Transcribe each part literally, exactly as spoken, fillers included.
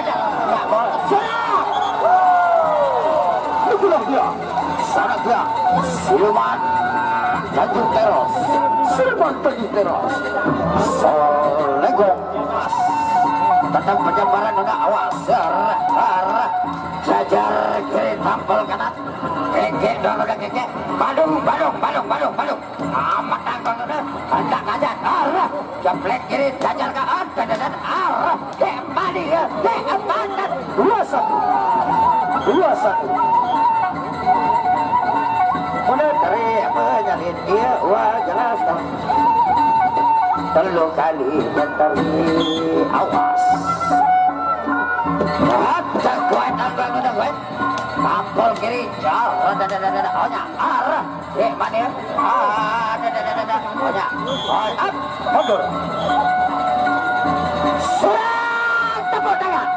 Ada. Nggak boleh. Serang. Itulah dia. Sana dia. Siluman Tanjung Teros. Siluman Tanjung Teros. Solegong emas. Tetap penyebaran, nona, awas. Serang. Serang. Jajar kiri, tampol kanan. Keke, dua roda keke. Badung, badung, badung, badung, badung. Amat tangkong, nona. Hendak aja. Arah. Jeplek kiri, jajar kanan. Dadan, arah. Kembali. Dek, empat, dua satu. Dua satu. Udah dari apa nyalin dia? Wah, jelas dong. Telu kali dan teri, awas. Ada kuat, ada kuat, ada kuat. Tampol kiri, jauh. Ada, ada, ada, ada. Oh, ya. Arah. Eh, mana ya? Ah, ada, ada, ada, ada. Oh, ya. Oh, up. Mundur. Serang, tepuk tangan.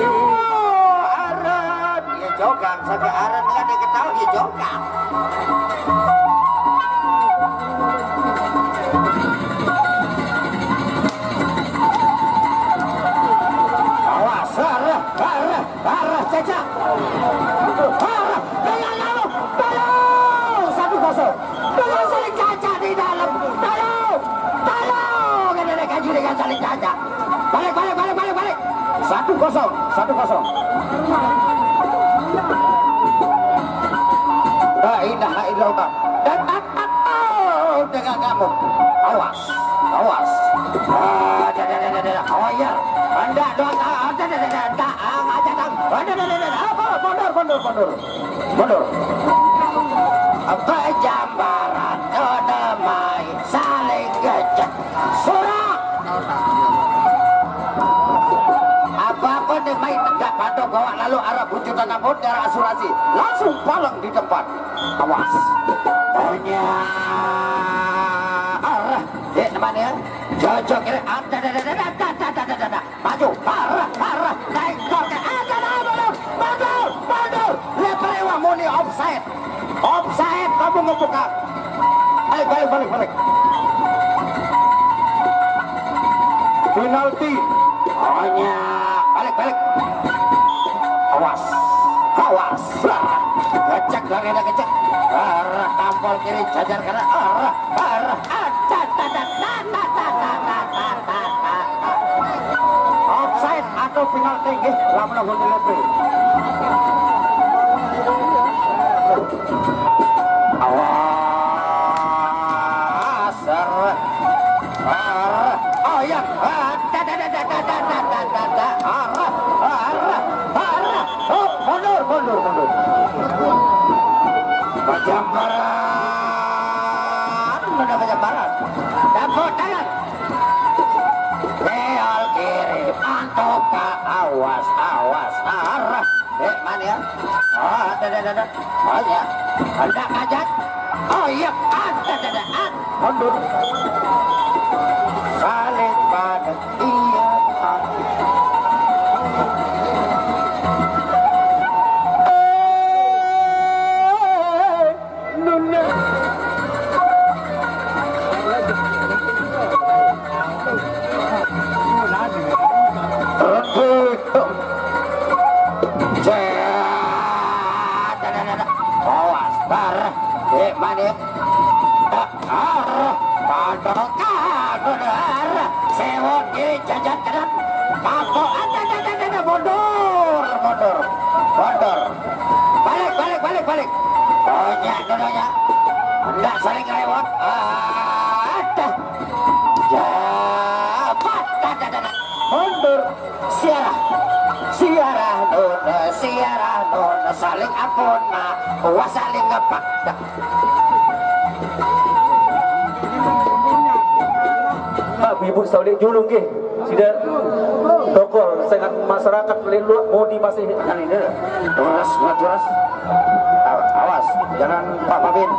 Oh, arah. Dia jogang sampai arah dengan dia ketawa, dia jogang. Awas, arah, arah, arah, cecak. Arah, dengan lalu, tolong, satu kosong. Dengan saling cacak di dalam, tolong, tolong. Ada kaji dengan saling cacak. Balik, balik, balik, balik, balik. Satu kosong, satu kosong. La ilaha illallah. Dan tak tahu dengan kamu. Awas, awas. Ah, dah, dah, dah, dah, dah. Oh, ya. Anda doang. Ah, dah, dah, dah, dah, dah. Ah, ngajak, ah. Ah, dah, dah, dah, dah. Apa? Mundur, mundur, mundur. Mundur. Apa jambaran? Ada mai saling gecek. Surak. Apa-apa nih mai tegak pantau gawak lalu arah bujutan ampun darah asuransi. Langsung palang di tempat. Awas. Hanya arah. Dek, teman ya. Cocok kiri. Ada, ada, ada, ada, ada, ada, ada, ada. Maju. Arah, arah. Naik gol ke. Ada, ada, ada. Mundur, mundur. Lebar lewat muni offside. Offside, kamu ngebuka. Balik, balik, balik, balik. Penalti. Hanya balik, balik. Awas. Awas. Ngecek, lari ada ngecek. Arah tampol kiri, jajar kanan. Arah, arah. Offside atau penalti nggih, lamun lamun dilihat. Awas, arah, arah, oh ya, ah, da, da, da, arah, arah, arah, oh, mundur, mundur, mundur. Pajamparan, mana Pajamparan? Dapur tangan. Leal kiri, pantau ka awas, awas, arah. Dek, mana ya? Oh, ada, ada, ada, ada. Oh, ya. Ada kajat. Oh, iya. Ada, ada, ada. Ada. Mundur. Balik pada iya. Nuna. Rebut. Awas, bar. Eh, mana? Arah, pada kabur, arah. Sewot kiri, jajan kanan. Mampu, ada, ada, ada, ada, mundur, mundur, mundur. Balik, balik, balik, balik. Banyak dulunya. Hendak saling lewat. Ada. Jabat, ada, ada, ada. Mundur. Siarah. Siarah nun, siarah nun. Saling ampun, nah. Wah, saling ngepak. Dah. Pak, Ibu, saudara julung nggih. Sida tokol sangat masyarakat melilua mudi masih. Nah, ini dah. Terus, terus. Awas, jangan Pak Babin.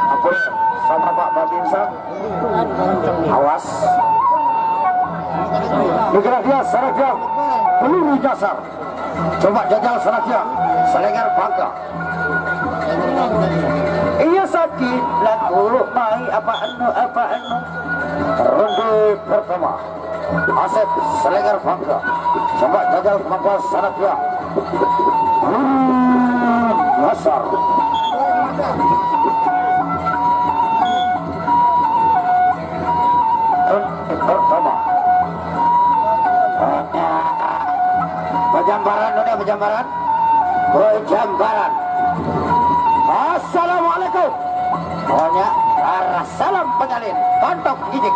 Ampun, sama Pak Babin, Sam. Awas. Dikira dia, sarap dia. Peluru nyasar. Coba jajal sarap dia. Selenger bangka. Iya sakit, laku mai apa anu, apa anu. Ronde pertama. Asep Selegar Bangka. Coba jajal kemampuan sanad dia. Hmm, dasar. Pertama. Pejambaran, udah pejambaran. Pejambaran. Assalamualaikum. Pokoknya arah salam pengalin. Tontok gidik.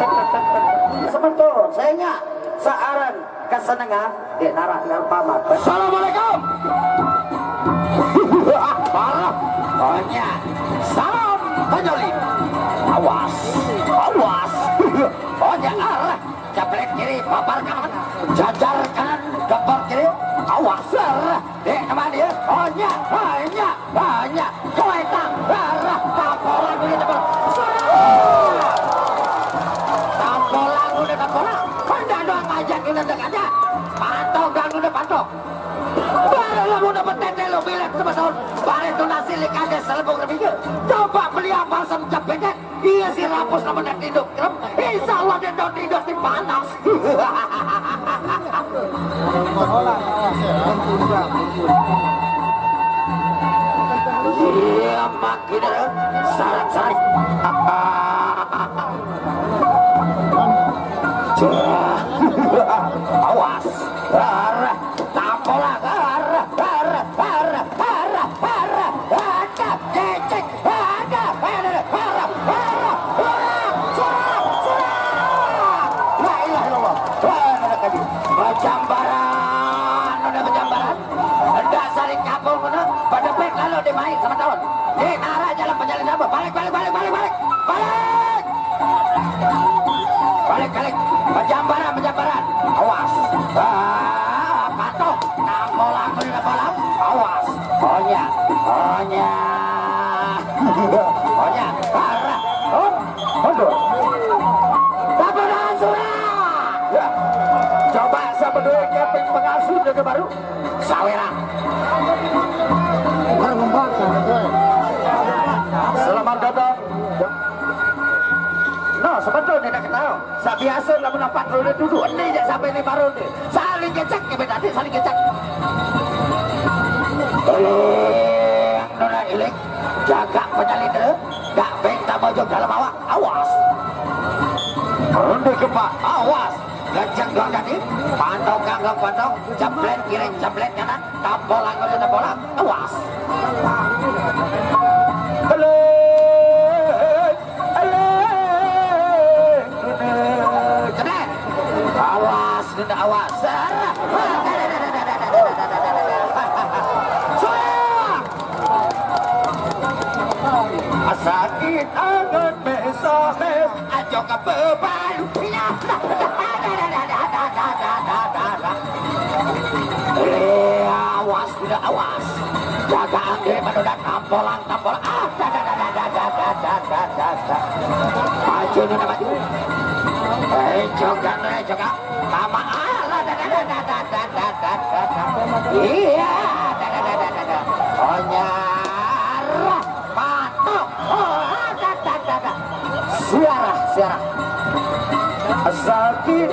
Semeton, sengak searan kesenengan, dek narak dengan paman. Assalamualaikum. Parah. Onya. Salam penyolid. Awas. Awas. Onya, arah. Jabret kiri, babar kanan. Jajar kanan, gempar kiri. Awas, arah. Dek, kemana dia? Onya, onya, onya. Coetan, arah. Tampolan, dia jebol. Serang. Tampolan, udah tampolan. Kanda doang aja, kita dekat aja. Patok, dan udah patok. Baru lo udah betete lo bilet sama tahun. Baru itu nasi lik aja selebung lebihnya. Coba beli apa sem cepetnya. Iya si rapus nama nak hidup. Insya Allah dia daun hidup di panas. Iya, makin syarat-syarat. Awas. Arah. Tampolan. Arah. Arah. Arah. Arah. Arah. Arah. Ada. Cecek. Ada. Ada. Arah. Arah. Arah. Serang. Serang. La ilaha illallah. Wah, ada lagi. Pejambaran. Ada pejambaran. Hendak saling kapung ngono, pada pek lalu dia main sama tahun. Dia arah jalan penyalin apa? Balik, balik, balik, balik, balik. Balik. Balik, balik. Pejambaran, pejambaran. Awas. Ah, patok. Nang bolang, beri bolang. Awas. Onya. Onya. Onya. Parah. Oh, mundur. Tabrakan surat. Ya. Coba saya berdua keping pengasuh juga baru. Sawerang. Selamat datang. No, sebentar dia nak kenal. Sa biasa lah mendapat ronde duduk. Ini je sampai ni baru ni. Saling kecek ke beda ni, saling kecek. Iling, nona iling. Jaga penyalin dia. Dak beng tak mojok dalam awak. Awas. Ronde keempat. Awas. Gajah gong tadi. Pantau kangkang pantau. Jeblet kiri, jeblet kanan. Tampol anggur, tampol. Awas. Halo. Halo. Kena. Awas, kena awas. Serah. Serah. Sakit angan besok. Ajo ke bebalu. Eh, awas, tidak awas. Jaga angge pada udah tampolang, tampolang. Ah, dah, dah, dah. Maju, nuna maju. Eh, jogang, eh, jogang. Mama, ah, dah, dah, dah. Iya, dah, dah, dah, dah, dah. Onyar. Patok. Oh, ada, ada, ada. Siarah, siarah. Sakit